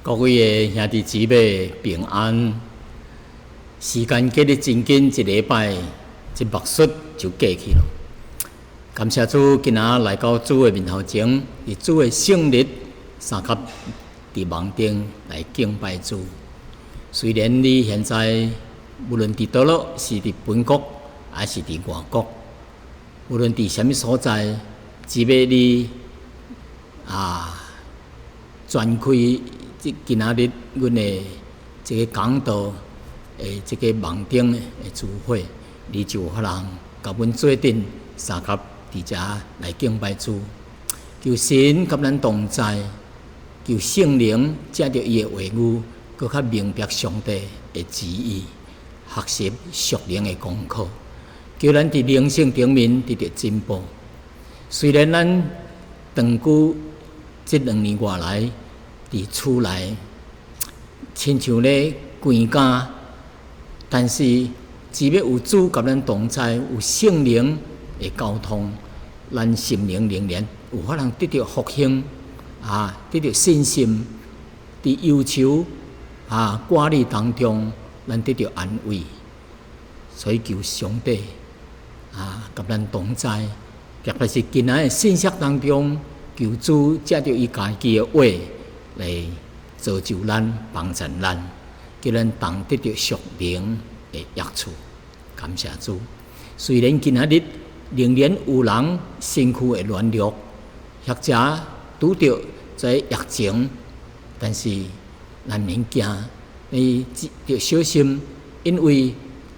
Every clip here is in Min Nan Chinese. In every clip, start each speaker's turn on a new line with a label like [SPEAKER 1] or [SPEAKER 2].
[SPEAKER 1] 各位的兄弟姊妹平安。時間過得真緊，一禮拜一目睏就過去了。感謝主，今仔來到主的面頭前，佇主的聖日相佮佇網頂來敬拜主。雖然你現在無論佇佗落，是佇本國，還是佇外國，無論佇啥物所在，只欲你啊，轉開這今仔日阮的這个講道的這个網頂的聚會，你就有法通共阮做陣相佮佇遮來敬拜主，求神佮咱同在，求聖靈藉著伊的話語，閣較明白上帝的旨意，學習屬靈的功課，叫咱佇靈性頂面得著進步。雖然咱長久這兩年外來佇厝內，親像咧關監，但是只欲有主佮咱同在，有聖靈的交通，咱心靈仍然有法通得著復興啊，得著信心，佇憂愁啊、掛慮當中，咱得著安慰。所以求上帝啊，佮咱同在，特別是今仔的信息當中，求主藉著伊家己的話來造就咱、幫助咱，叫咱同得著屬靈的益處。感謝主。雖然今仔日仍然有人身軀會軟弱，或者拄著這疫情，但是咱免驚，你著小心，因為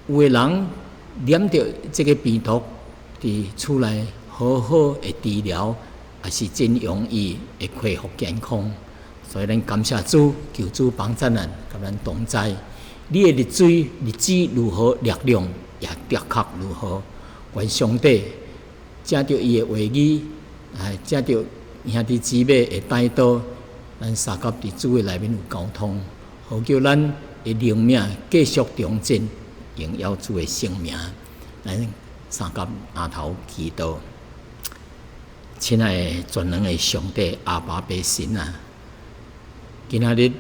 [SPEAKER 1] 有的人染著這个病毒，佇厝內好好的治療，也是真容易會恢復健康。所以咱感謝主，求主幫助咱，共咱同在。你的日子日子如何力量，也的確如何。願上帝藉著伊的話語，啊，藉著兄弟姊妹的帶導，咱相佮佇主的內面有溝通，好叫咱的靈命繼續長進，榮耀主的聖名。咱相佮阿頭祈禱，親愛的全能的上帝阿爸父神啊！今仔日，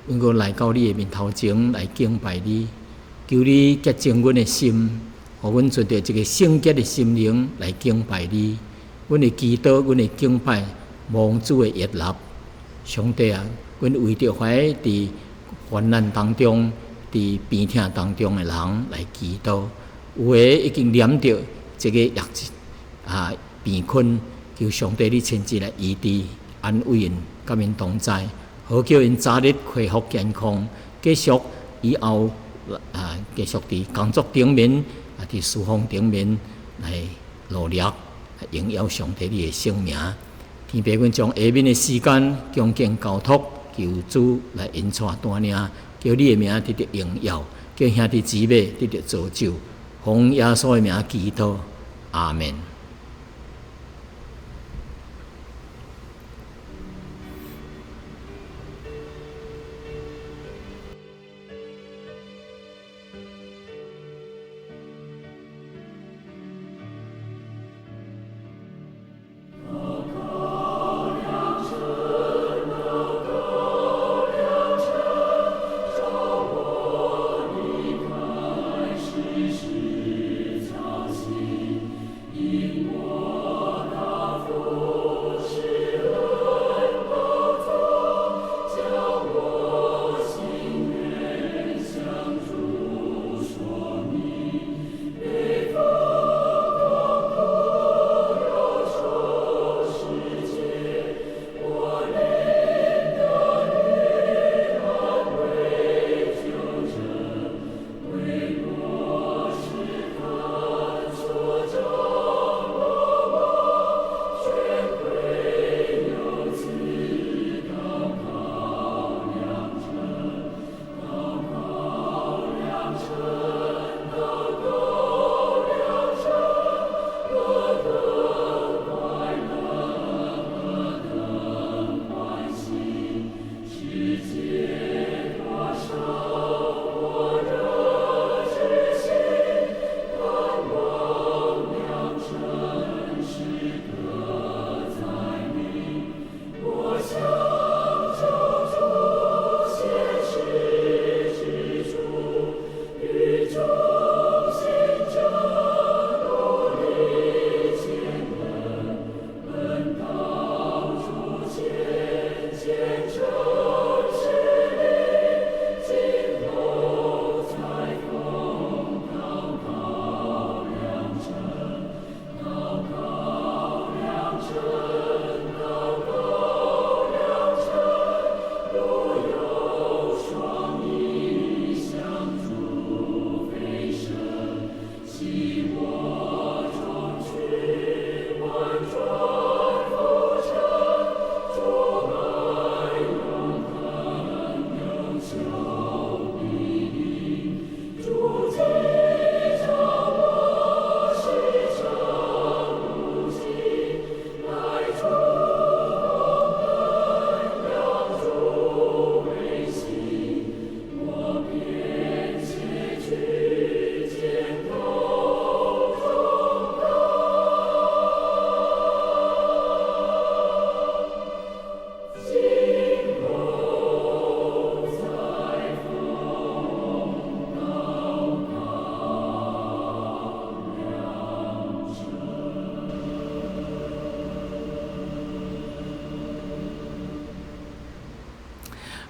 [SPEAKER 1] 阮閣來到你的面頭前來敬拜你，求你潔淨阮的心，予阮存著一个聖潔的心靈來敬拜你。阮的祈禱，阮的敬拜，蒙主的悅納。上帝啊，阮為著懷佇患難當中、佇病痛當中的人來祈禱，有的已經染著這个疫啊病困，求上帝你親自來醫治、安慰𪜶，佮𪜶同在。好叫𪜶早日恢復健康，繼續以後啊，繼續佇工作頂面啊，佇事奉頂面來努力，榮耀上帝你的聖名。天父，阮將下面的時間恭敬交託，求主來引帶帶領，叫你的名得著榮耀，叫兄弟姊妹得著造就，奉耶穌的名祈禱，阿門。
[SPEAKER 2] 一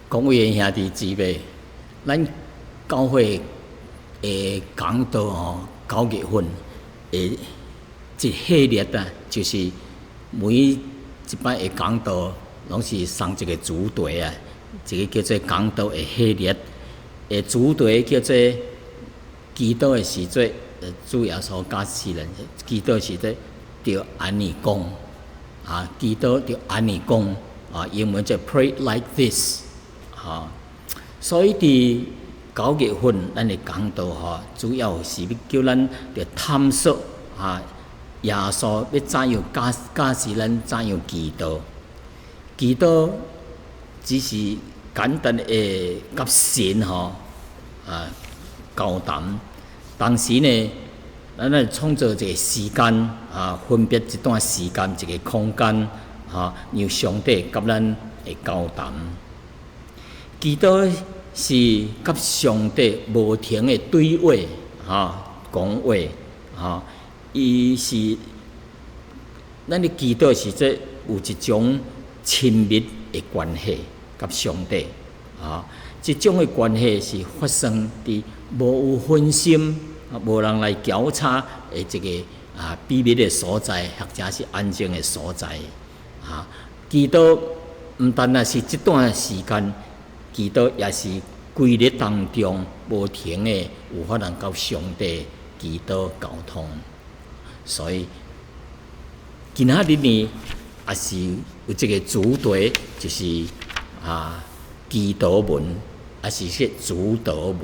[SPEAKER 1] 各位兄弟姊妹，咱教會的講道吼，9月份的一系列啊，就是每一擺的講道，攏是送一個主題啊，一個叫做講道的系列，的主題叫做祈禱的時陣，主耶穌教示咱，祈禱時陣著按呢講，啊，祈禱著按呢講，啊，英文叫 Pray like this，啊，所以佇9月份咱的講道吼，主要是欲叫咱著探索啊，耶穌欲怎樣教教示咱怎樣祈禱。祈禱只是簡單的佮神吼啊交談，同時呢，咱來創造一個時間啊，分別一段時間，一個空間啊，讓上帝佮咱會交談。祈禱是佮上帝無停的對話，哈，講話，哈，伊是咱咧祈禱時陣有一種親密的關係佮上帝，啊，這種的關係是發生佇無有分心、無人來攪吵的一個啊秘密的所在，或者是安靜的所在，啊，祈禱毋單單是這段時間。祈禱也是規日當中無停的，有法通佮上帝祈禱溝通。所以今仔日呢，也是有這個主題，就是啊祈禱文，抑是說主禱文。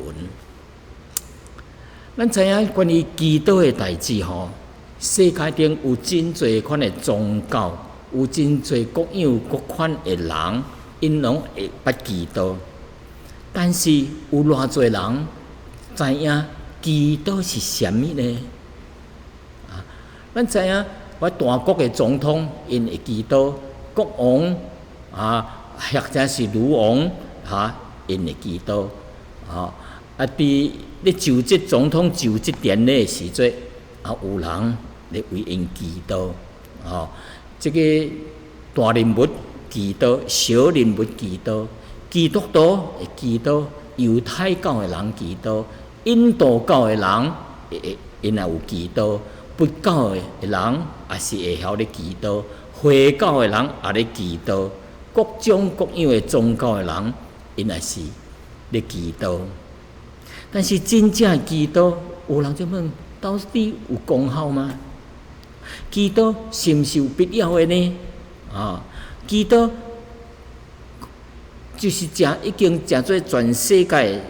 [SPEAKER 1] 咱知影關於祈禱的代誌吼，世界頂有真濟款的宗教，有真濟各樣各款的人。𪜶攏會捌祈禱，但是有偌濟人知影祈禱是啥物呢？啊，咱知影，我大國的總統𪜶會祈禱，國王啊，或者是女王哈，𪜶會祈禱，啊，啊，佇咧就職總統就職典禮的時陣，啊，有人咧為𪜶祈禱，吼，這個大人物祈禱，小人物祈禱，基督徒會祈禱，猶太教的人祈禱，印度教的人會𪜶也有祈禱，佛教的人也是會曉咧祈禱，回教的人也咧祈禱，各種各樣的宗教的人，𪜶也是咧祈禱。但是真正祈禱，有人就問：到底有功效嗎？祈禱是毋是有必要的呢？啊？祈禱就是誠已經成做全世界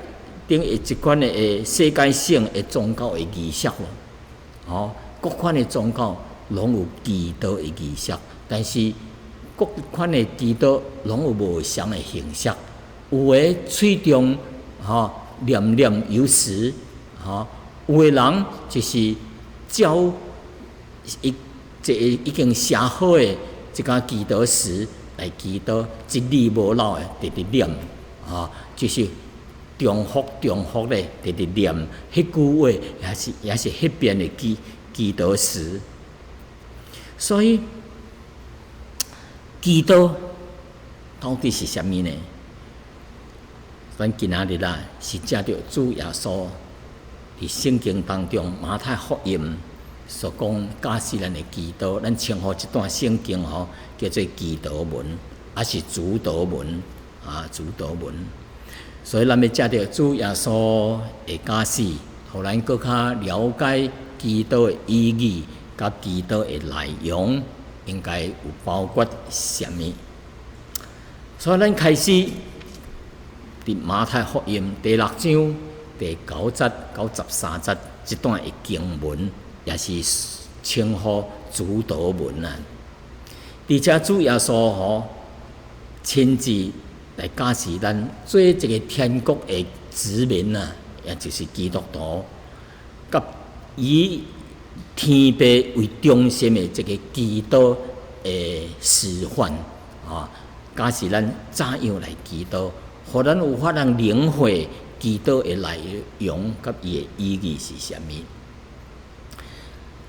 [SPEAKER 1] 頂的一款的世界性的宗教的儀式咯。吼，各款的宗教攏有祈禱的儀式，但是各款的祈禱攏有無相的形式。有的喙中吼念念有詞，吼，有的人就是照一一個已經寫好的這個祈禱詞來祈禱，一字無漏的直直念，吼，就是重複重複的直直念，彼句話也是彼遍的祈禱詞。所以祈禱到底是啥物呢？咱今仔日啊，是藉著主耶穌佇聖經當中馬太福音所講教示咱的祈禱，咱稱呼這段聖經吼叫做祈禱文，抑是主禱文啊，主禱文。所以咱欲藉著主耶穌的教示，予咱閣較了解祈禱的意義，佮祈禱的內容應該有包括啥物。所以咱開始佇馬太福音第六章第九節到13節這段的經文。也是稱呼主禱文啊，而且主耶穌吼親自來教示咱做一個天國的子民啊，也就是基督徒，佮以天父為中心的這個祈禱的示範啊，教示咱怎樣來祈禱，予咱有法通領會祈禱的內容佮伊的意義是啥物。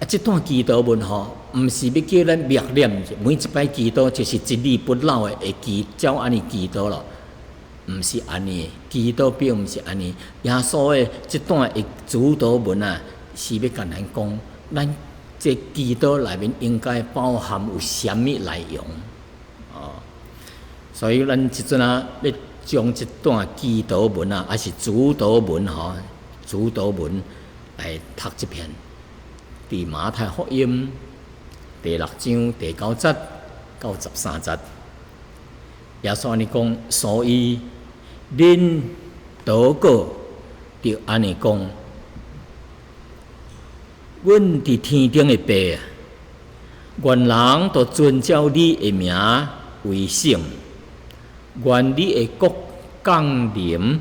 [SPEAKER 1] 啊，這段祈禱文吼，毋是欲叫咱默念，每一擺祈禱就是一字不漏的會記，照按呢祈禱咯。毋是按呢，祈禱並毋是按呢。耶穌的這段的主禱文啊，是欲共咱講，咱這祈禱內面應該包含有啥物內容？哦，所以咱這陣啊，欲將這段祈禱文啊，抑是主禱文吼，主禱文來讀一遍。佇馬太福音第六章第九節到十三節，耶穌按呢講，所以恁禱告著按呢講：阮佇天頂的爸啊，願人都遵照你的名為聖，願你的國降臨，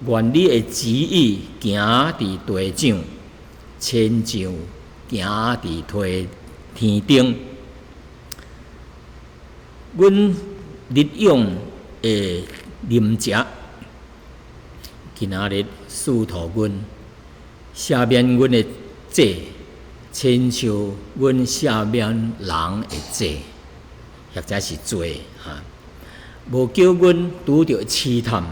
[SPEAKER 1] 願你的旨意行佇地上，親像行佇天天頂。阮日用的飲食，今仔日賜予阮，赦免阮的債，親像阮赦免人的債，或者是罪哈。無叫阮拄著試探，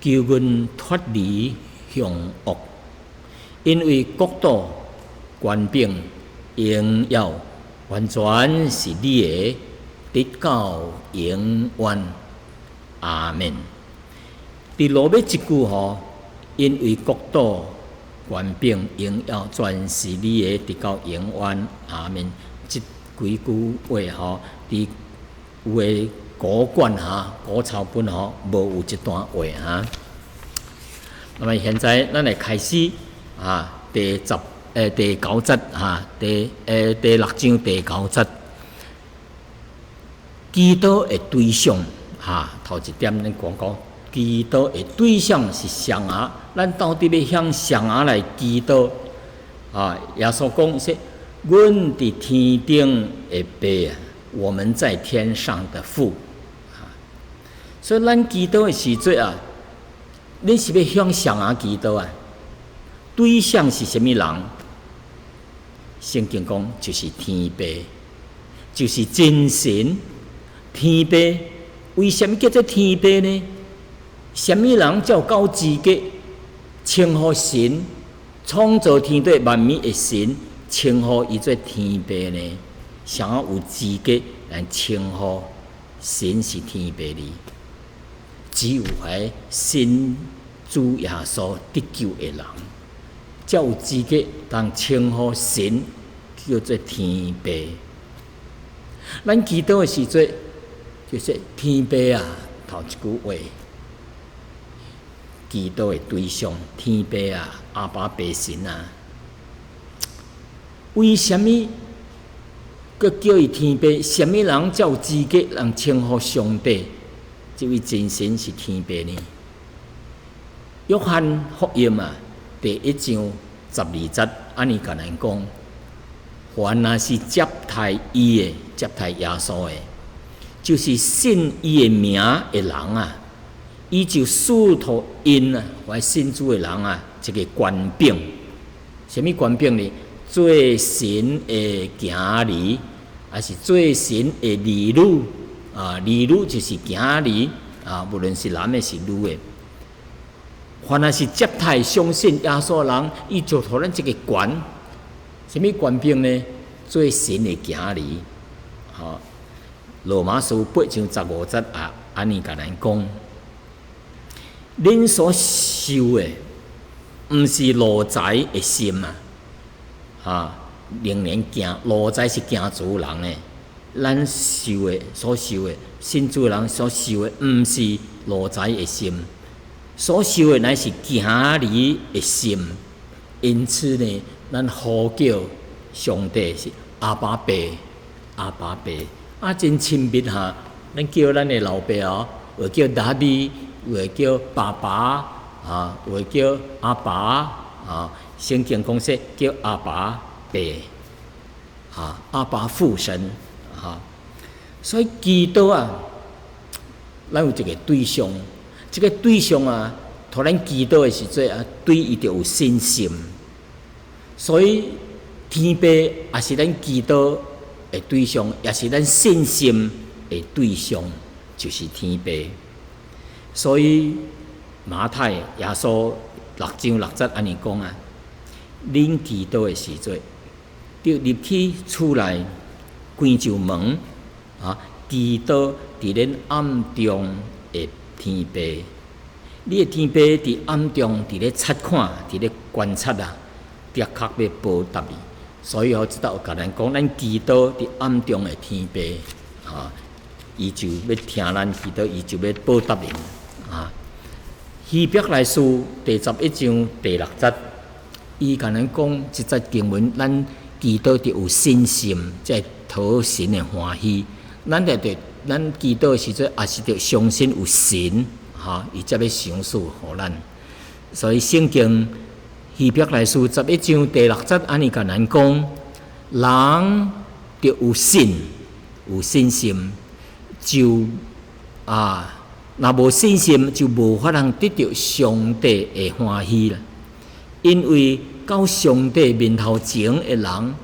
[SPEAKER 1] 救阮脫離凶惡。因為國度、權柄、榮耀，完全是你的，直到永遠。阿們。佇落尾這句吼，因為國度、權柄、榮耀，全是你的，直到永遠。阿們。這幾句話吼，佇有的古卷哈、古抄本吼，無有這段話哈。那麼現在咱來開始啊，第九節哈，第六章第九節，祈禱的對象哈，頭一點咱講講祈禱的對象是誰啊？咱到底欲向誰仔來祈禱？啊，耶穌講說：阮佇天頂的爸啊，我們在天上的父啊。所以咱祈禱的時陣啊，你是欲向誰仔祈禱啊？對象是啥物人？聖經講就是天父，就是真神。天父為啥物叫做天父呢？啥物人才有夠資格稱呼神創造天地萬物的神，稱呼伊做天父呢？誰有資格來稱呼神是天父呢？只有彼信主耶穌得救的人，才有資格當稱呼神叫做天父。咱祈禱的時陣，就是天父啊，頭一句話，祈禱的對象，天父啊，阿爸父神啊。為啥物閣叫伊天父？啥物人才有資格人稱呼上帝？這位真神是天父呢？約翰福音啊，第一章十二節，按呢共咱講：凡若是接待伊的，接待耶穌的，就是信伊的名的人啊，伊就賜予𪜶啊，凡信主的人啊，一个權柄。啥物權柄呢？做神的囝兒，抑是做神的兒女啊？兒女就是囝兒啊，無論是男的是女的。凡若是接待相信耶穌的人，伊就予咱這个權，啥物權柄呢？做神的囝兒。吼，羅馬書八章十五節啊，按呢共咱講，恁所受的，毋是奴才的心啊，啊，仍然驚奴才是驚主人的，咱受的所受的信主的人所受的，毋是奴才的心，所受的乃是囝兒的心。因此呢，咱呼叫上帝是阿爸父，阿爸父啊，真親密哈！咱叫咱的老爸哦，有叫 daddy，有叫爸爸啊，有叫阿爸啊。聖經講說叫阿爸父啊，阿爸父神啊。所以祈禱啊，咱有一个對象，這个對象啊，予咱祈禱的時陣啊，對伊就有信心。所以天父也是咱祈禱的對象，也是咱信心的對象，就是天父。所以馬太耶穌六章六節按呢講啊，恁祈禱的時陣，著入去厝內關上門啊，祈禱佇恁暗中的天父。你的天父佇暗中佇咧察看，佇咧觀察啊，的確欲報答你。所以吼，這搭有共咱講，咱祈禱佇暗中的天父，啊，伊就欲聽咱祈禱，伊就欲報答恁。啊，希伯來書第11章第六節，伊共咱講這節經文，咱祈禱著有信心，才會討神的歡喜。咱著著，咱祈禱的時陣，也是著相信有神，哈，伊才欲賞賜予咱。所以聖經希伯來書十一章第六節按呢共咱講，人著有信，有信心，就啊，若無信心就無法通得著上帝的歡喜啦。因為到上帝面頭前的人，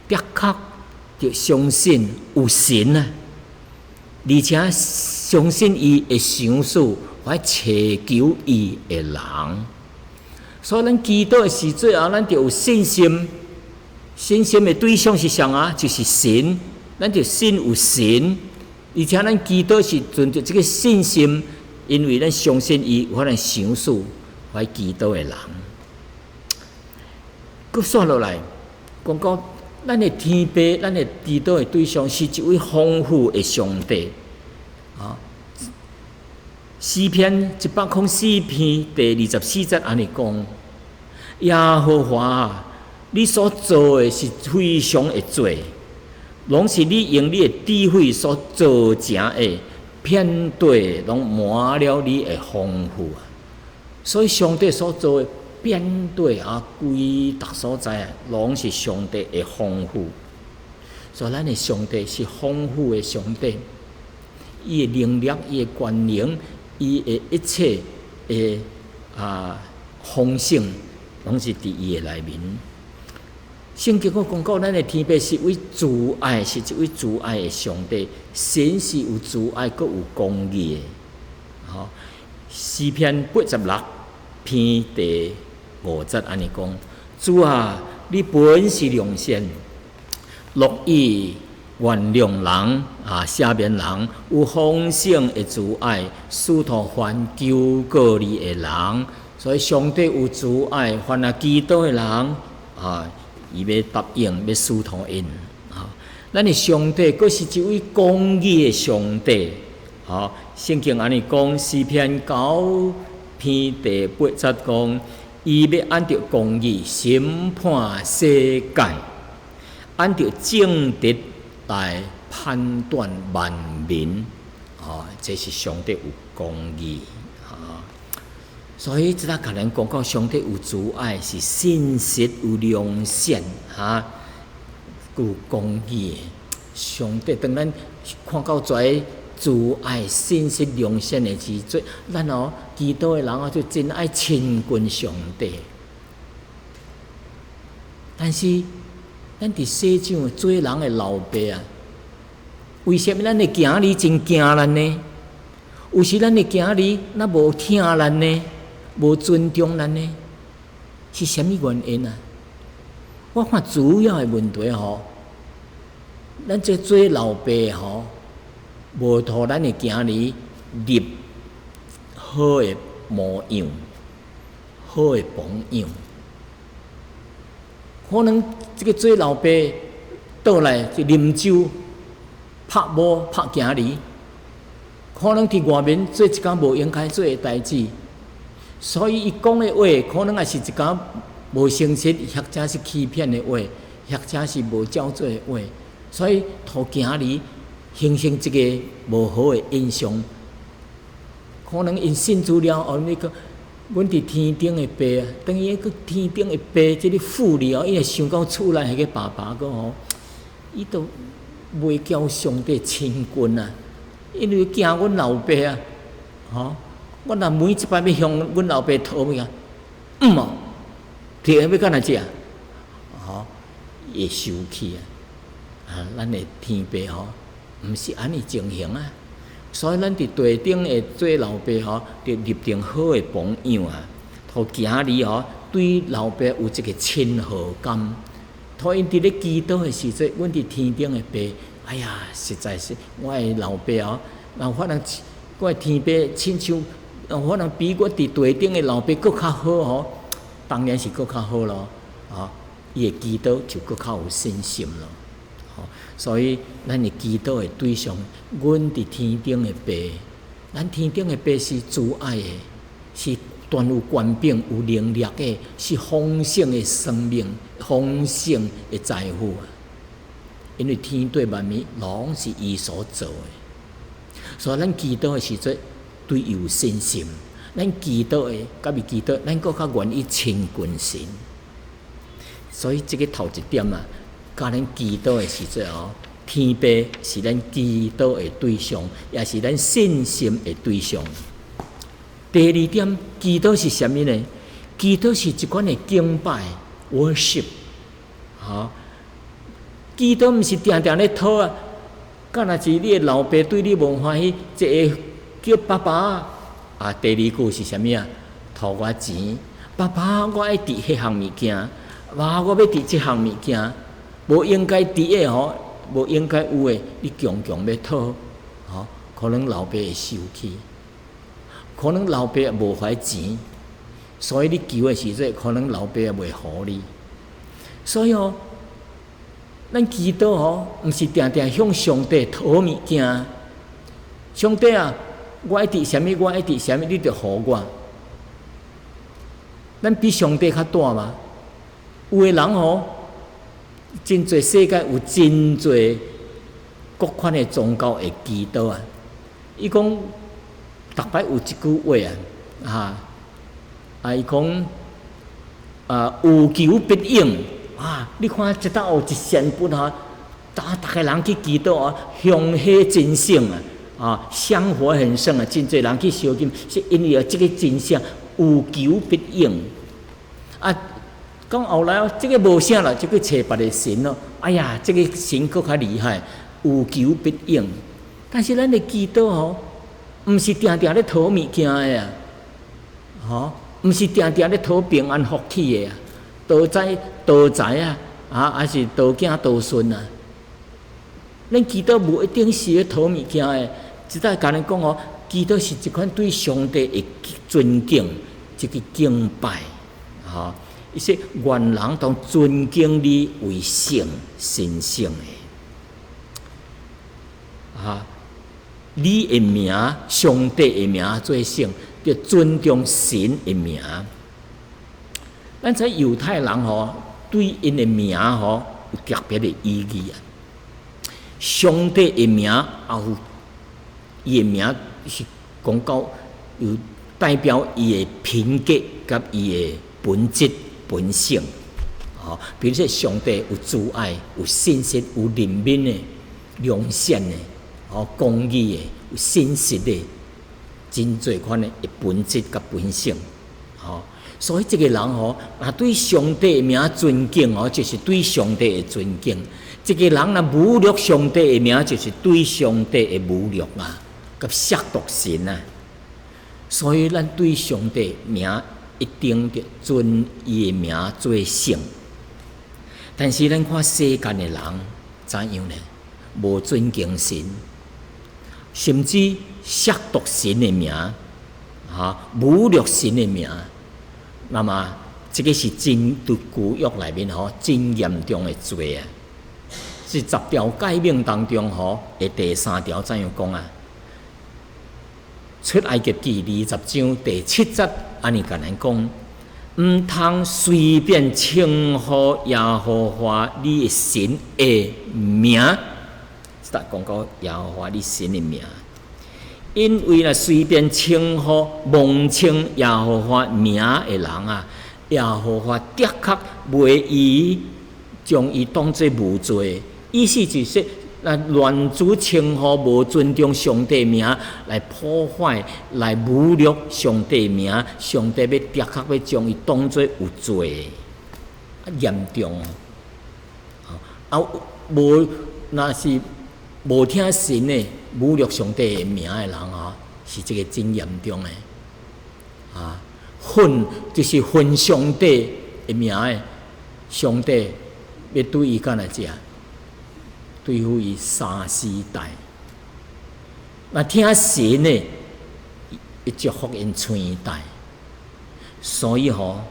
[SPEAKER 1] 的確著相信有神啊，而且相信伊會賞賜來尋求伊的人。所以咱祈禱的時陣啊，咱著有信心。信心的對象是啥啊？就是神。咱著信有神，而且咱祈禱是存著這个信心，因為咱相信伊有法通賞賜來祈禱的人。閣煞落來，講講咱的天父，咱的祈禱的對象是一位豐富的上帝。啊，詩篇104篇第24節按呢講：耶和華，你所造的是非常的濟，攏是你用你的智慧所造成的，遍地攏滿了你的豐富啊！所以上帝所造的遍地啊，規逐所在啊，攏是上帝的豐富。所以咱的上帝是豐富的上帝，伊的能力、伊的權能、伊的一切的啊豐盛，攏是佇伊的內面。聖經閣講到，咱的天父是位慈愛，是一位慈愛的上帝。神是有慈愛，閣有公義的。吼，詩篇86篇第5節按呢講：主啊，你本是良善，樂意原諒人啊，赦免人，有豐盛的慈愛，使徒凡求告你的人。所以上帝有慈愛，凡來祈禱的人啊，伊欲答應，欲賜予𪜶啊！咱的上帝閣是一位公義的上帝。吼，聖經按呢講，詩篇9篇第8節講，伊欲按著公義審判世界，按著正直來判斷萬民。哦，這是上帝有公義。所以，這搭共咱講到上帝有慈愛，是信實有良善，哈，有公義的。上帝當咱看到這慈愛、信實、良善的時陣，咱哦祈禱的人哦就真愛親近上帝。但是，咱佇世上做人的老爸啊，為啥物咱的囝兒真驚咱呢？有時咱的囝兒若無聽咱呢？無尊重咱呢？是啥物原因啊？我看主要的問題吼，咱這做老爸吼，無予咱的囝兒立好的模樣，好的榜樣。可能這个做老爸倒來就啉酒、拍某、拍囝兒，可能佇外面做一工無應該做的代誌。所以伊講的話，可能也是一工無誠實，或者是欺騙的話，或者是無照做的話，所以予囝兒形成一个無好的印象。可能𪜶信主了後，你講，阮佇天頂的爸啊，當伊閣天頂的爸，這个父了，伊會想到厝內彼个爸爸閣吼，伊都袂交上帝親近啊，因為驚阮老爸啊，吼。我若每一擺欲向阮老爸討物件，毋哦，摕欲干來食？吼，會生氣啊！啊，咱的天父吼，毋是按呢情形啊！所以咱佇地頂的做老爸吼，著立定好的榜樣啊，予囝兒吼對老爸有一個親和感。予𪜶佇咧祈禱的時陣，阮佇天頂的爸，哎呀，實在是我的老爸哦，若可能我的天爸親像，若可能比我佇地頂的老爸閣較好吼，當然是閣較好咯，啊，伊的祈禱就閣較有信心咯。吼，所以咱的祈禱的對象，阮佇天頂的爸，咱天頂的爸是慈愛的，是全有權柄、有能力的，是豐盛的生命、豐盛的財富啊！因為天地萬物攏是伊所造的，所以咱祈禱的時陣對伊有信心。咱祈禱的，佮伊祈禱，咱閣較願意親近神。所以這個頭一點啊，教咱祈禱的時陣哦，天父是咱祈禱的對象，也是咱信心的對象。第二點，祈禱是啥物呢？祈禱是一款的敬拜（worship）。吼，祈禱毋是定定咧討啊，敢若是你的老爸對你無歡喜，一下叫爸爸啊。第二句是啥物啊？討我錢，爸爸，我愛挃彼項物件，爸，我欲挃這項物件，無應該挃的吼，無應該有的，你強強欲討，吼，可能老爸會生氣。可能老爸也無遐錢，所以你求的時陣，可能老爸也袂予你。所以哦，咱祈禱吼，毋是定定向上帝討物件。上帝啊，我愛挃啥物，我愛挃啥物，你著予我。咱比上帝較大嗎？有的人吼，真濟世界有真濟各款的宗教會祈禱啊。伊講，逐擺有一句話啊，哈，啊，伊講啊，有求必應啊！你看這搭有一仙佛哈，逐逐个人去祈禱啊，香火真盛啊，啊，香火很盛啊，真濟人去燒金，是因為有這個真相，有求必應。啊，講後來哦，這個無啥啦，就去揣別个神咯。哎呀，這個神閣較厲害，有求必應。但是咱的祈禱吼，毋是定定咧討物件的啊，吼，毋是定定咧討平安福氣的啊，多財多財啊，啊，還是多囝多孫啊？咱祈禱無一定是咧討物件的，這擺共咱講哦，祈禱是一款對上帝的尊敬，一個敬拜，吼。伊說願人當尊敬你為聖神聖的，啊。你的名，上帝的名做聖，著尊重神的名。咱知猶太人吼，對𪜶的名吼有特別的意義啊。上帝的名也有，伊的名是講到有代表伊的品格佮伊的本質本性。吼，比如說上帝有慈愛、有信實、有憐憫的、良善的。哦，公義的、有信實的，真濟款的本質佮本性，吼，所以這個人吼，若對上帝的名尊敬哦，就是對上帝的尊敬；一個人若侮辱上帝的名，就是對上帝的侮辱啊，佮褻瀆神啊。所以咱對上帝名一定著尊伊的名做聖。但是咱看世間的人怎樣呢？無尊敬神。甚至褻瀆神的名，哈，侮辱神的名，那麼這個是真佇舊約內面吼真嚴重的罪啊！是十條誡命當中吼的第三條怎樣講啊？出埃及記20章第七節，按呢共咱講，毋通隨便稱呼耶和華你的神的名。這講到耶和華你神的名，因為若隨便稱呼、妄稱耶和華名的人啊，耶和華的確袂伊將伊當做無罪。意思就是說，若亂主稱呼、無尊重上帝名來破壞、來侮辱上帝名，上帝欲的確欲將伊當做有罪，啊嚴重啊！啊無，若是。無聽神的侮辱上帝的名的人啊，是這个真嚴重的啊！恨就是恨上帝的名的，上帝欲對伊干來食，對付伊三四代。若聽神的，會祝福𪜶千代。所以吼，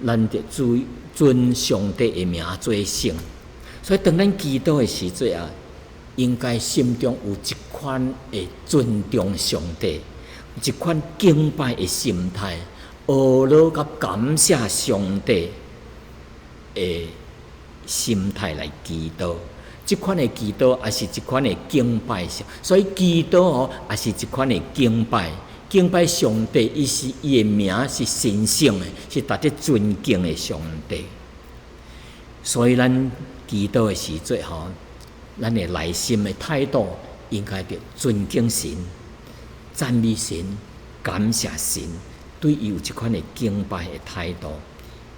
[SPEAKER 1] 咱著尊尊上帝的名做聖。所以當咱祈禱的時陣啊，應該心中有一款的尊重上帝，一款敬拜的心態，呵咾佮感謝上帝的心態來祈禱。這款的祈禱也是一款的敬拜，所以祈禱哦，也是一款的敬拜。敬拜上帝，伊是伊的名是神聖的，是值得尊敬的上帝。所以咱祈禱的時陣吼，咱的內心的態度應該著尊敬神、讚美神、感謝神，對伊有這款的敬拜的態度。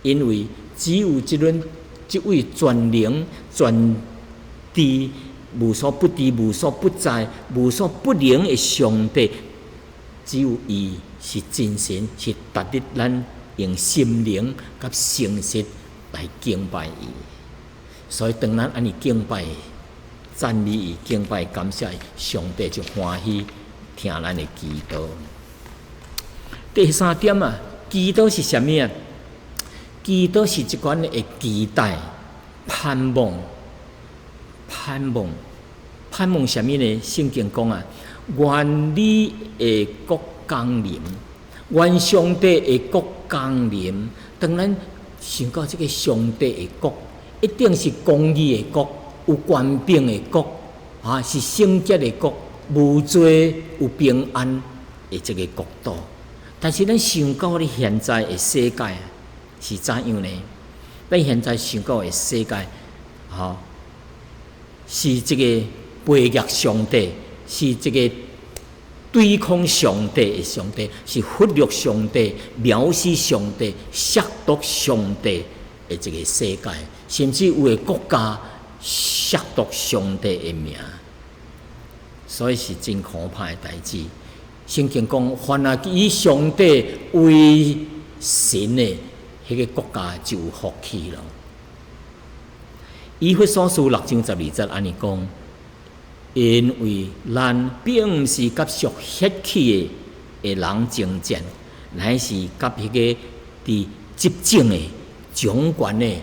[SPEAKER 1] 因為只有這輪這位全能全知、無所不知、無所不在、無所不能的上帝，只有伊是真神，是值得咱用心靈佮誠實來敬拜伊。所以當咱按呢敬拜、讚美伊、敬拜、感謝伊，上帝就歡喜聽咱的祈禱。第三點啊，祈禱是啥物啊？祈禱是一款的期待、盼望、盼望、盼望啥物呢？聖經講啊，願你的國降臨，願上帝的國降臨。當咱想到這个上帝的國，一定是公義的國，有權柄的國，啊，是聖潔的國，無罪有平安的這个國度。但是咱想到咧現在的世界是怎樣呢？咱現在想到的世界，吼，是這个背逆上帝，是這个對抗上帝的上帝，是忽略上帝、藐視上帝、褻瀆上帝的這个世界，甚至有的國家褻瀆上帝的名，所以是真可怕的代誌。聖經講，凡啊以上帝為神的，彼个國家就有福氣咯。以弗所書6章12節按呢講，因為咱並毋是佮屬血氣的人爭戰，乃是佮彼个佇執政的、掌權的、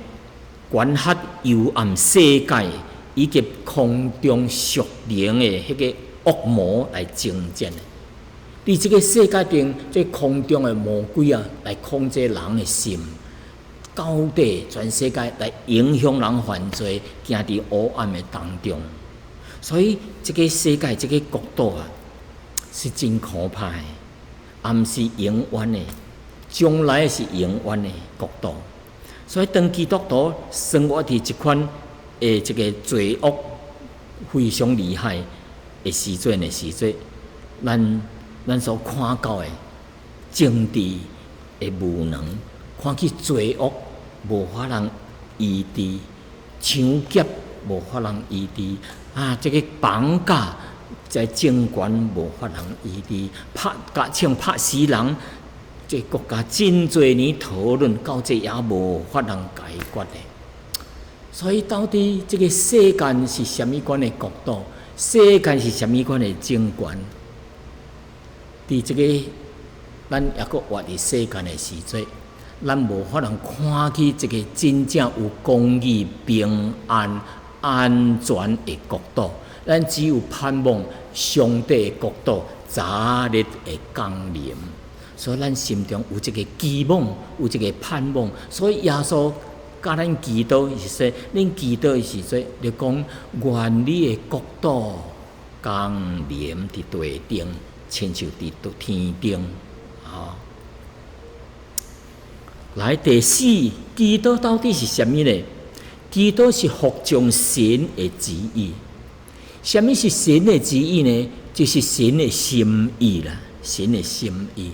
[SPEAKER 1] 管轄幽暗世界以及空中屬靈的彼个惡魔來爭戰。佇這个世界頂，這空中的魔鬼啊，來控制人的心，到底全世界來影響人犯罪，行佇黑暗的當中。所以，這个世界這个國度啊，是真可怕的，也毋是永遠的，將來是永遠的國度。所以，當基督徒生活佇這款的這个罪惡非常厲害的時陣的時陣，咱所看到的政治的無能，看見罪惡無法通醫治，搶劫無法通醫治，啊，這个綁架在政權無法通醫治，拍共槍拍死人，這個國家真濟年討論到這也無法通解決的。所以到底這个世間是啥物款的國度？世間是啥物款的政權？佇這个咱猶閣活佇世間的時陣，咱無法通看見一个真正有公義、平安、安全的國度。咱只有盼望上帝的國度早日會降臨。所以咱心中有這个期望，有這个盼望。所以耶穌教咱祈禱是說，恁祈禱的時陣，就講願你的國度降臨佇地頂，親像佇天頂，吼。來第四，祈禱到底是啥物呢？祈禱是服從神的旨意。啥物是神的旨意呢？就是神的心意啦，神的心意。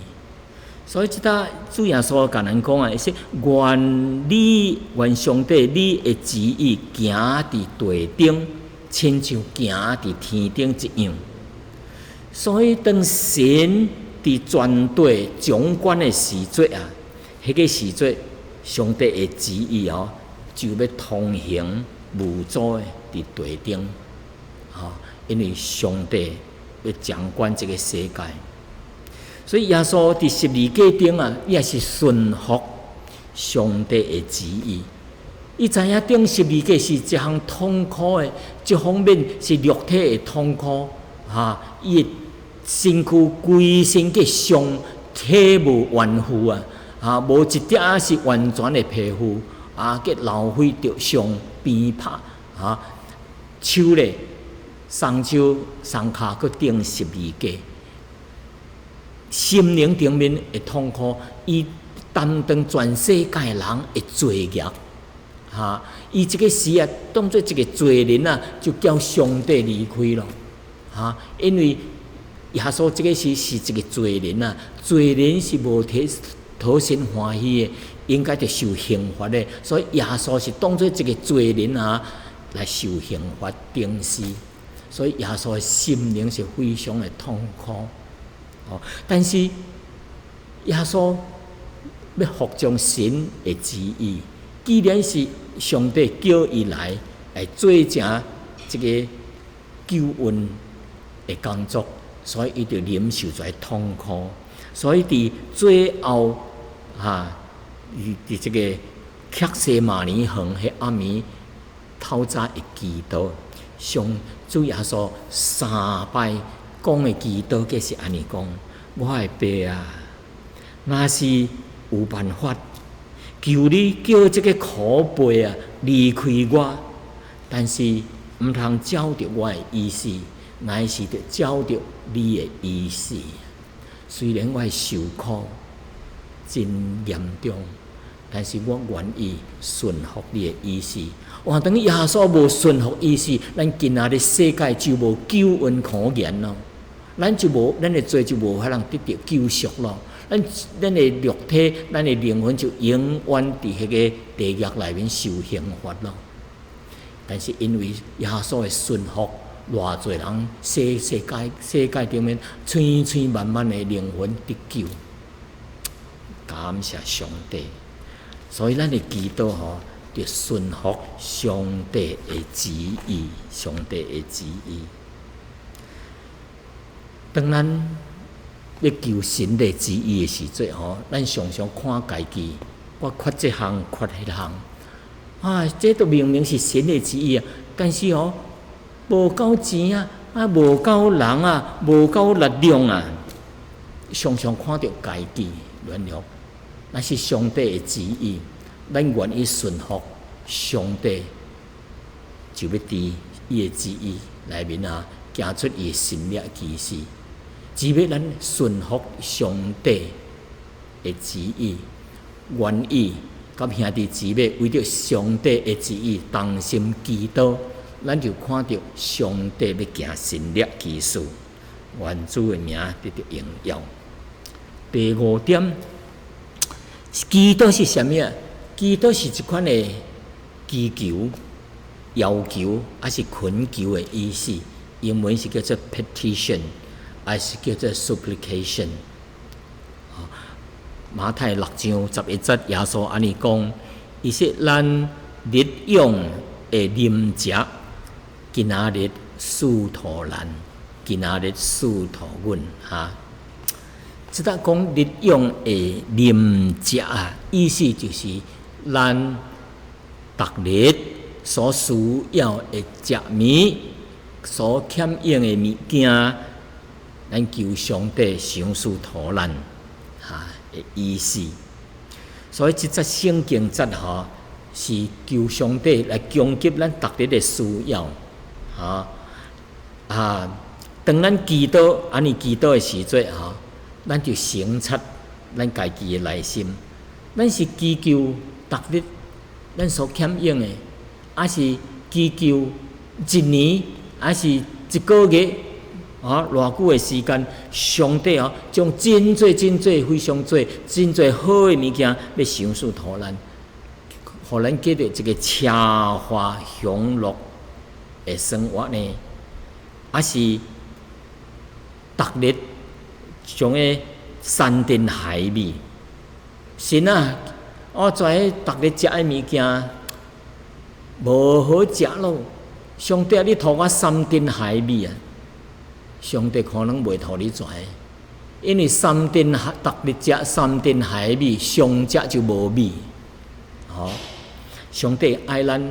[SPEAKER 1] 所以這搭主耶穌共咱講啊，是願你願上帝你的旨意行佇地頂，親像行佇天頂一樣。所以當神佇全地掌管的時節啊，彼個時節，上帝的旨意哦，就欲通行無阻的佇地頂，吼，因為上帝欲掌管這個世界。所以耶穌佇十字架頂啊，伊也是順服上帝的旨意。伊知影釘十字架是一項痛苦的，一方面是肉體的痛苦，哈，伊的身軀規身去傷，體無完膚啊，啊，無一點仔是完全的皮膚，啊，去流血著傷，鞭拍，啊，手咧，雙手雙跤閣釘十字架，心靈頂面的痛苦，伊擔當全世界人的罪孽，哈！伊這个死啊，當做一个罪人啊，就叫上帝離開咯，哈！因為耶穌這个時是一個罪人啊，罪人是無體討神歡喜的，應該著受刑罰的，所以耶穌是當做一個罪人啊，來受刑罰釘死。所以耶穌的心靈是非常的痛苦，哦！但是耶穌欲服從神的旨意，既然是上帝叫伊來來做成這個救恩的工作，所以伊就忍受這痛苦。所以佇最後，哈，佇佇這個客西馬尼園彼暗暝透早的祈禱，上主耶穌三擺講的祈禱，閣是按呢講：我的爸啊，若是有辦法，求你叫這個苦杯啊離開我，但是毋通照著我的意思，乃是著照著你的意思。雖然我受苦真嚴重，但是我願意順服你的意思。換當耶穌無順服意思，咱今仔日世界就無救恩可言咯。咱就無，咱的罪就無法通得著救贖咯。咱咱的肉體、咱的靈魂就永遠佇彼个地獄內面受刑罰咯。但是因為耶穌的順服，偌濟人世世界世界頂面千千萬萬的靈魂得救，感謝上帝。所以咱的祈禱吼，著順服上帝的旨意，上帝的旨意。當咱欲求神的旨意的時陣吼，咱常常看家己，我缺這項，缺彼項，啊，這都明明是神的旨意啊，但是吼，無夠錢啊，啊，無夠人啊，無夠力量啊，常常看著家己軟弱，若是上帝的旨意，咱願意順服上帝，就欲佇伊的旨意內面啊，行出伊的神蹟奇事。只欲咱順服上帝的旨意，願意佮兄弟姊妹為著上帝的旨意同心祈禱，咱就看著上帝欲行神蹟奇事，願主的名得著榮耀。第五點，祈禱是啥物啊？祈禱是一款的祈求、要求，抑是懇求的意思。英文是叫做 petition，抑是叫做 supplication。馬太六章十一節，耶穌按呢講：伊說咱日用的飲食，今仔日賜予咱，今仔日賜予阮。哈，這搭講日用的飲食啊，意思就是咱逐日所需要的食物，所欠用的物件，咱求上帝賞賜予咱，哈的意思。所以這節聖經節吼，是求上帝來供給咱逐日的需要，哈啊！當咱祈禱按呢祈禱的時陣吼，咱就省察咱家己的內心，咱是祈求逐日咱所欠用的，抑是祈求一年，抑是一個月，啊，偌久的時間，上帝哦，將真濟真濟非常濟真濟好的物件，欲賞賜予咱，予咱過著一個奢華享樂的的生活呢？抑是逐日將彼山珍海味？神啊，我跩逐日食的物件無好食囉。上帝，你予我山珍海味啊！上帝可能袂予你跩，因為山珍逐日食山珍海味，上食就無味。吼，上帝愛咱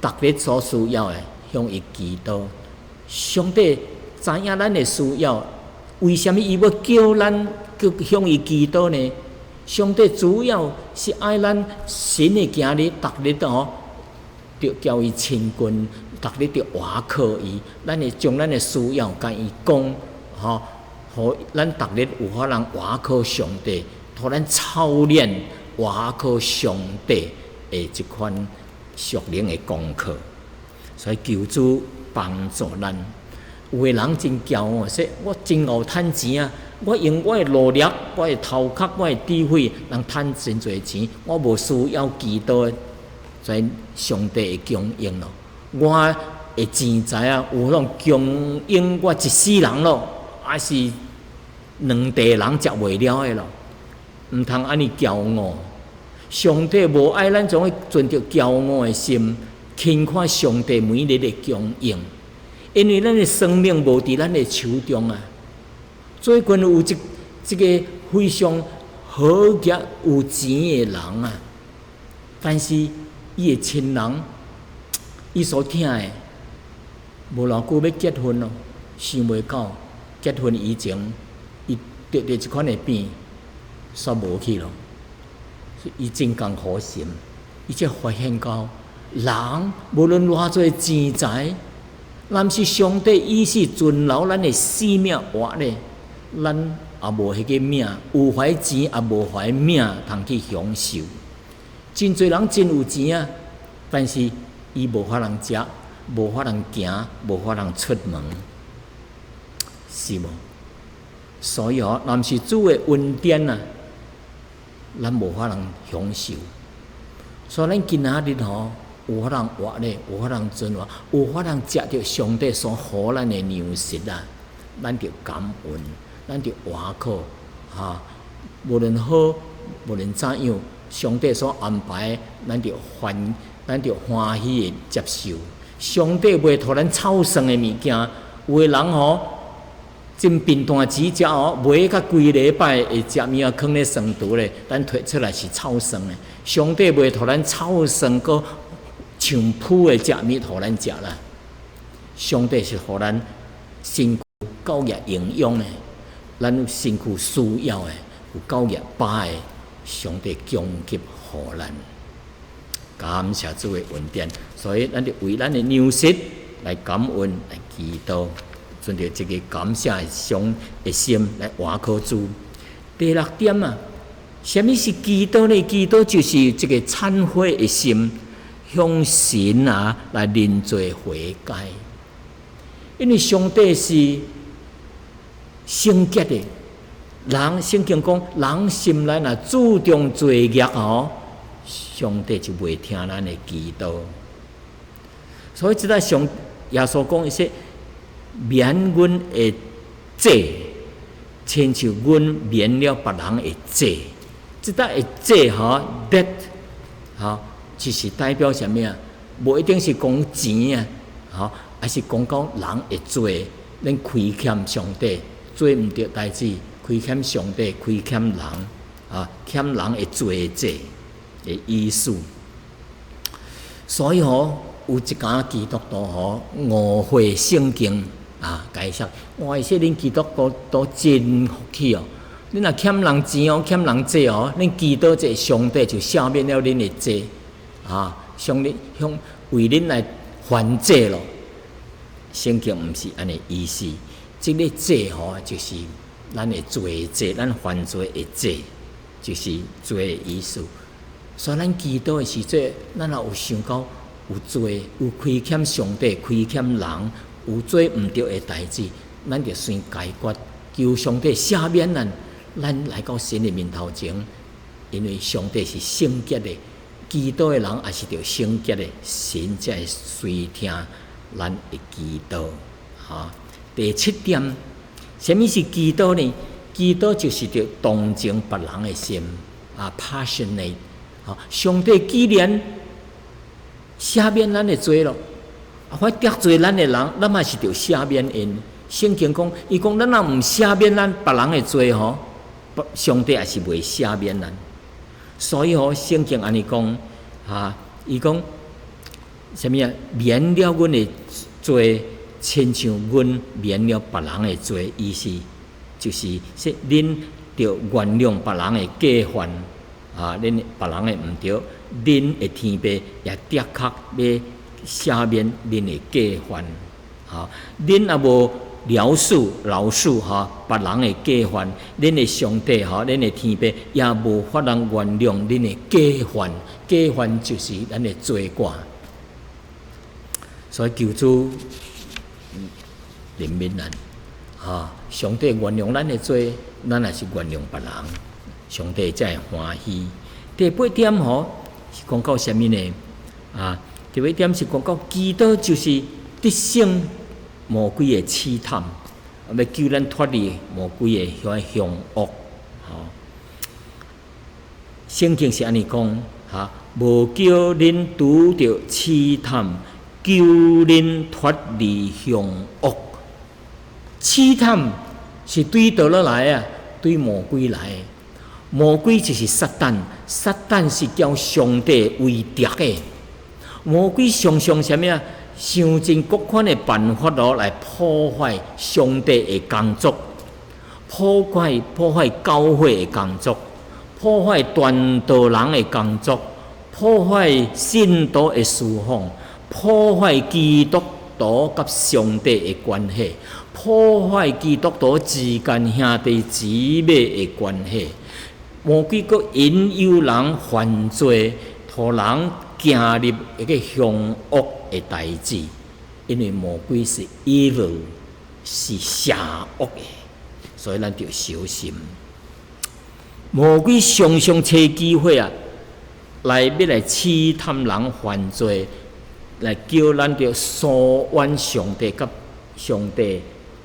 [SPEAKER 1] 逐日所需要的，向伊祈禱。上帝知影咱的需要，為啥物伊欲叫咱去向伊祈禱呢？上帝主要是愛咱新的囝兒，逐日吼，著共伊親近，逐日著倚靠伊，咱會將咱的需要共伊講，吼，予咱逐日有法通倚靠上帝，予咱操練倚靠上帝的這款屬靈的功課。所以求主幫助咱。有的人真驕傲，說我真𠢕趁錢啊！我用我的努力、我的頭殼、我的智慧，能趁真濟錢，我無需要祈禱，所以上帝會供應咯。我的錢財啊，有通供應我一世人咯，抑是兩代人食袂了的咯。毋通按呢驕傲。上帝無愛咱種存著驕傲的心，輕看上帝每日的供應，因為咱的生命無佇咱的手中啊。最近有一這個非常好額有錢的人啊，但是伊的親人，伊所疼的，無偌久欲結婚咯，想袂到結婚以前，伊得著這款的病，煞無去咯。伊真艱苦心，伊才發現到，人無論偌濟錢財，若毋是上帝意思存留咱的生命活咧，咱也無彼個命，有彼錢也無彼命通去享受。真濟人真有錢啊，但是伊無法通食，無法通行，無法通出門，是無？所以哦，若毋是主的恩典啊，咱無法通享受。所以咱今仔日吼，有法通活咧，有法通存活，有法通食著上帝所予咱的糧食啊，咱著感恩，咱著倚靠，哈，無論好，無論怎樣，上帝所安排，咱著歡，咱著歡喜的接受。上帝袂予咱臭酸的物件，有的人吼，真貧惰錢食哦，賣較規禮拜會食物仔囥咧床櫥咧，咱提出來是臭酸的。上帝袂予咱臭酸閣像殕的食物予咱食啦。上帝是予咱身軀夠額營養的，咱身軀需要的有夠額飽的，上帝供給予咱。感謝主的恩典，所以咱就為咱的糧食來感恩來祈禱，存著這個感謝的心的心來倚靠主。第六點啊，啥物是祈禱呢？祈禱就是這個懺悔的心，向神啊來認罪悔改。因為上帝是聖潔的，人聖經講，人心內若注重罪孽吼，上帝就袂聽咱的祈禱。所以這個上耶穌講伊說，免阮的債，親像阮免了別人的債。這搭的債吼，debt 吼，就是代表啥物啊？無一定是講錢啊，吼，抑是講講人的罪，咱虧欠上帝，做毋著代誌，虧欠上帝，虧欠人，啊，欠人的罪債的意思。所以吼，有一間基督徒吼誤會聖經啊，解釋，哇！說恁基督徒都真福氣哦，恁若欠人錢哦，欠人債哦，恁祈禱者上帝就赦免了恁的債，啊，上帝向為恁來還債咯。聖經毋是按呢意思，這个債吼就是咱的罪債，咱犯罪的債，就是罪的意思。所以咱祈禱的時陣，咱若有想到有罪、有虧欠上帝、虧欠人、有做毋著的代誌，咱就先解決，求上帝赦免咱，咱來到神的面頭前，因為上帝是聖潔的，祈禱的人也是著聖潔的，神才會垂聽咱會祈禱。哈，第七點，啥物是祈禱呢？祈禱就是著同情別人的心啊，passionate。哈，上帝既然赦免咱的罪咯，啊，凡得罪咱的人，咱嘛是著赦免𪜶。聖經講，伊講咱若毋赦免咱別人的罪吼，上帝也是袂赦免咱。所以吼，聖經按呢講，哈，伊講啥物啊？免了阮的罪，親像阮免了別人的罪，意思就是說，恁著原諒別人的過犯，啊，恁別人的毋對，恁的天父也的確欲赦免恁的過犯，哈，恁若無饒恕、饒恕哈，別人的過犯，恁的上帝哈，恁的天父也無法通原諒恁的過犯。過犯就是咱的罪過。所以求主憐憫咱，哈！上帝原諒咱的罪，咱也是原諒別人，上帝才會歡喜。第八點吼是講到啥物呢？啊，第八點是講到祈禱就是得勝魔鬼的試探，欲救咱脫離魔鬼的彼個兇惡。吼，聖經是按呢講，哈，無叫恁拄著試探，救恁脫離兇惡。試探是對佗落來啊？對魔鬼來的。魔鬼就是撒旦，撒旦是交上帝為敵的。魔鬼常常啥物啊？想盡各款的辦法咯，來破壞上帝的工作，破壞教會的工作，破壞傳道人的工作，破壞信徒的侍奉，破壞基督徒佮上帝的關係，破壞基督徒之間兄弟姊妹的關係。魔鬼閣引誘人犯罪，予人行入一个兇惡的代誌，因為魔鬼是 evil，是邪惡的，所以咱著小心。魔鬼常常揣機會啊，來欲來試探人犯罪，來叫咱著疏遠上帝，佮上帝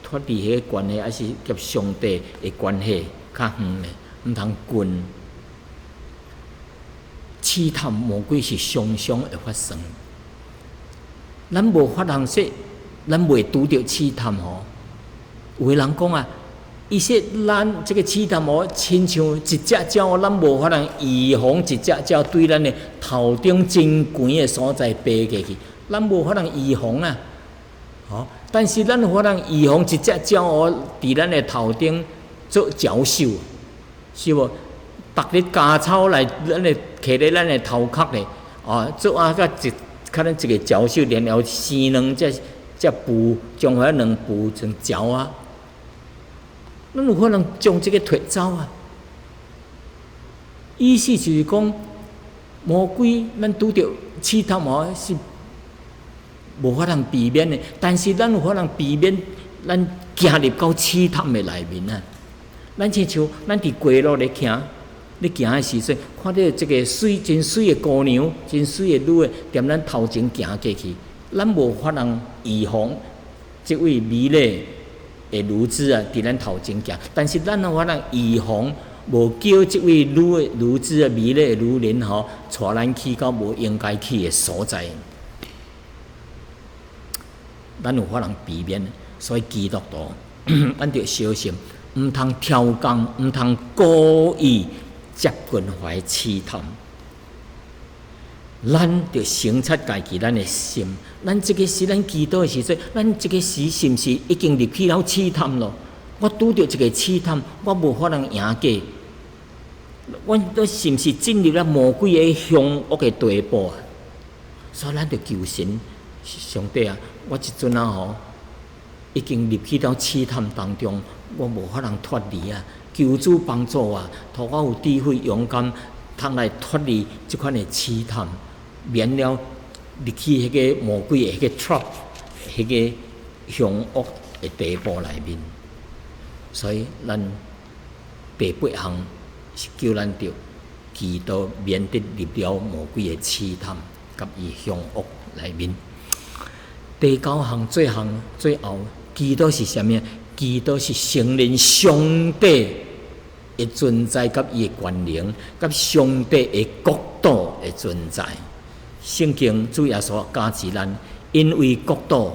[SPEAKER 1] 脫離彼个關係，抑是佮上帝的關係較遠的，毋通近。試探魔鬼是常常會發生，咱無法通說，咱袂拄著試探吼。有的人講啊，伊說咱這个試探哦，親像一隻鳥，咱無法通預防一隻鳥對咱的頭頂真懸的所在飛過去，咱無法通預防啊。吼，但是咱有法通預防一隻鳥哦，佇咱的頭頂做鳥獸，是無？逐日加草來，咱的徛咧咱的頭殼咧，哦，做啊佮一，可能一个鳥獸，然後生兩隻隻孵，將彼卵孵成鳥仔。咱有可能將這个提走啊。意思就是講，魔鬼咱拄著試探哦，是無法通避免的，但是咱有可能避免咱行入到試探的內面啊。咱親像咱佇街路咧行，咧行的時陣，看著這个媠真媠的姑娘，真媠的女的，踮咱頭前行過去，咱無法通預防這位美麗的女子啊，佇咱頭前行，但是咱有法通預防，無叫這位女的女子啊，美麗的女人吼，帶咱去到無應該去的所在。咱有法通避免，所以基督徒，咱著小心，毋通刁工，毋通故意接近彼試探。咱著省察家己，咱的心，咱這个時咱祈禱的時陣，咱這个時是毋是已經入去了試探咯？我拄著一个試探，我無法通贏過。阮都是毋是進入了魔鬼的兇惡的地步啊？所以咱著求神，上帝啊，我這陣仔吼已經入去到試探當中，我無法通脫離啊！求主幫助我，予我有智慧、勇敢，通來脫離這款的試探，免了入去彼个魔鬼的彼个 trap，彼个兇惡的地步內面。所以，咱第八項是叫咱著祈禱，免得入了魔鬼的試探，佮伊兇惡內面。第九項最項最後，祈禱是啥物？祈禱是承認上帝的存在，佮伊的權能，佮上帝的國度的存在。聖經主耶穌教示咱，因為國度、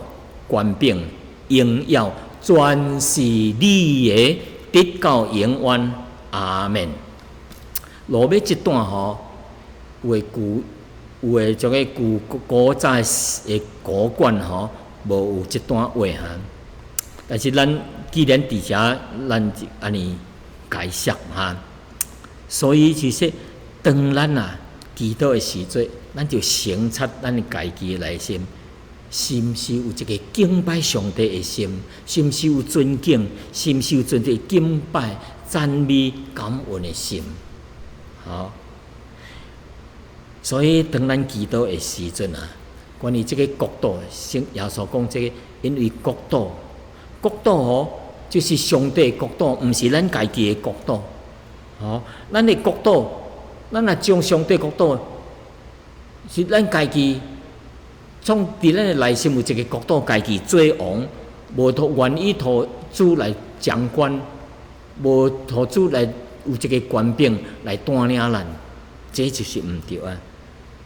[SPEAKER 1] 權柄、榮耀，全是你的，直到永遠。阿門。落尾這段吼，有的舊有的這個舊古早的古卷吼，無有這段話哈。但是咱既然佇遮，咱就按呢解釋哈。所以就是說，當咱啊祈禱的時陣，咱就省察咱家己的內心，是毋是有一個敬拜上帝的心？是毋是有尊敬？是毋是有尊敬敬拜、讚美、感恩的心？好，所以當咱祈禱的時陣啊，關於這個國度，聖耶穌講這個，因為國度，國度吼，就是上帝的國度，毋是咱家己的國度。吼，咱的國度，咱若將上帝國度是咱家己，創佇咱的內心有一個國度，家己做王，無予願意予主來掌管，無予主來有一個權柄來帶領咱，這就是毋對啊！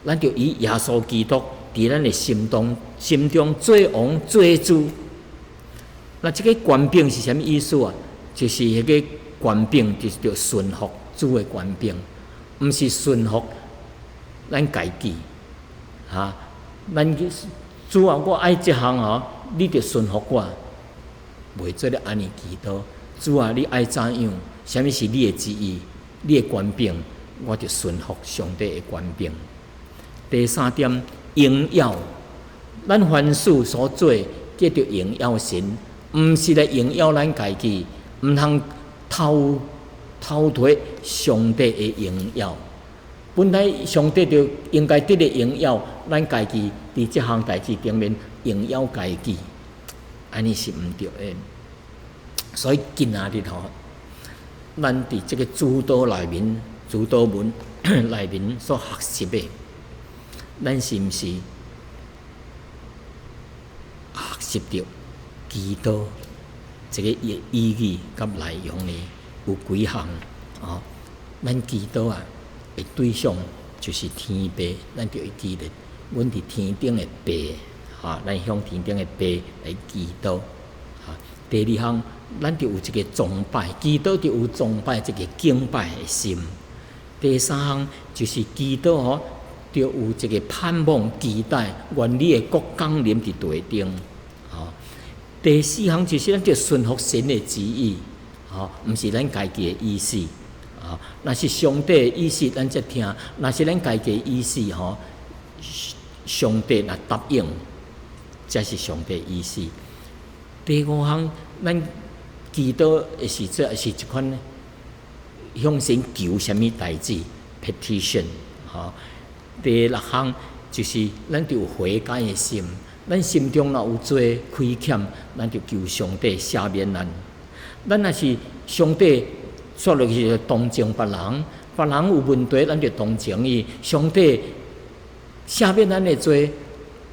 [SPEAKER 1] 咱著以耶穌基督佇咱的心中，心中做王做主。那這個權柄是啥物意思啊？就是彼個權柄，就是著順服主的權柄，毋是順服咱家己。哈，咱主啊，我愛這項吼，你著順服我，袂做咧按呢祈禱。主啊，你愛怎樣？啥物是你的旨意？你的權柄，我就順服上帝的權柄。第三點，榮耀，咱凡事所做叫做榮耀神，毋是來榮耀咱家己，毋通偷偷提上帝的榮耀。本來上帝就應該得的榮耀，咱家己佇這項代誌頂面榮耀家己，按呢是毋對的。所以今仔日吼，咱佇這個主禱內面、主禱文內面所學習的，咱是毋是學習著祈禱這個意義佮內容呢？有幾項哦？咱祈禱啊的對象就是天父，咱就會記得，阮佇天頂的父，哈，咱向天頂的父來祈禱。哈，第二項，咱就有一個崇拜，祈禱就有崇拜這個敬拜的心。第三項就是祈禱吼，就有一個盼望、期待，願你的國降臨佇地頂。吼，第四項就是咱著順服神的旨意，吼，毋是咱家己的意思。啊，若是上帝的意思，咱才聽；若是咱家己的意思，吼，上帝若答應，才是上帝的意思。第五項，咱祈禱的時陣是一款向神求啥物代誌，petition，吼。第六項就是咱著有悔改的心，咱心中若有罪虧欠，咱就求上帝赦免咱。咱若是上帝煞落去就同情別人，別人有問題，咱就同情伊。上帝赦免咱的罪，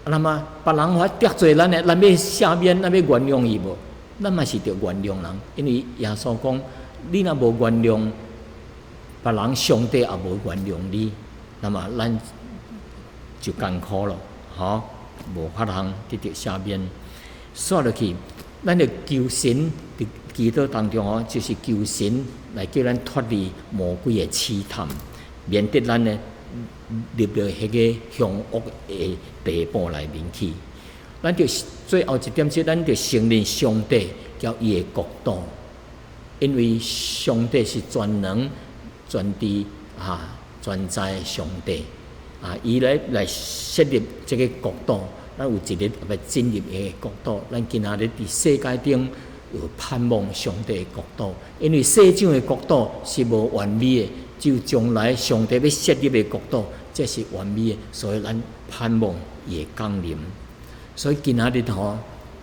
[SPEAKER 1] 那麼別人來得罪咱的，咱欲赦免，咱欲原諒伊無？咱嘛是著原諒人，因為耶穌講，你若無原諒別人，上帝也無原諒你。那麼咱就艱苦咯，吼，無法通得著赦免。煞落去，咱就求神佇祈禱當中哦，就是求神來叫咱脫離魔鬼的試探，免得咱呢入著彼個兇惡的地步內面去。咱就最後一點是，咱就承認上帝佮伊的國度，因為上帝是全能、全知、哈全知的上帝啊！伊來設立這個國度，咱有一日欲進入伊的國度。咱今仔日佇世界頂有盼望上帝的國度，因為世上的國度是無完美的，只有將來上帝欲設立的國度，才是完美的，所以咱盼望伊的降臨。所以今仔日吼，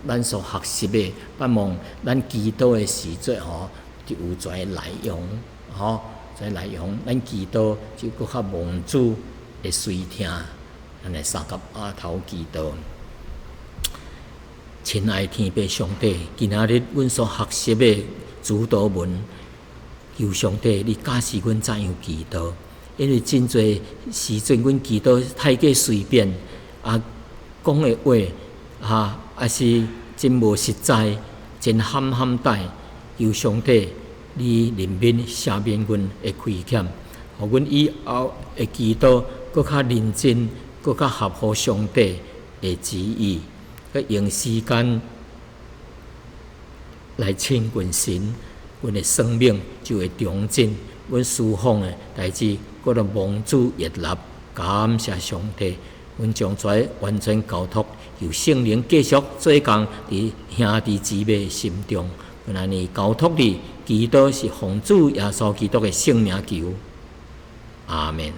[SPEAKER 1] 咱所學習的，盼望咱祈禱的時陣吼，就有這個內容吼，這個內容，咱祈禱就閣較蒙主會垂聽，咱來相佮阿頭祈禱。親愛天父上帝，今仔日阮所學習的主禱文，求上帝你教示阮怎樣祈禱，因為真濟時陣阮祈禱太過隨便，啊，講的話，啊，抑是真無實在，真含含帶。求上帝你憐憫赦免阮的虧欠，予阮以後的祈禱閣較認真，閣較合乎上帝的旨意，閣用時間來親近神，阮的生命就會長進，阮事奉的代誌閣來蒙主悅納，感謝上帝，阮將這完全交託，由聖靈繼續做工佇兄弟姊妹心中。阮按呢交託你，祈禱是奉主耶穌基督的聖名求，阿門。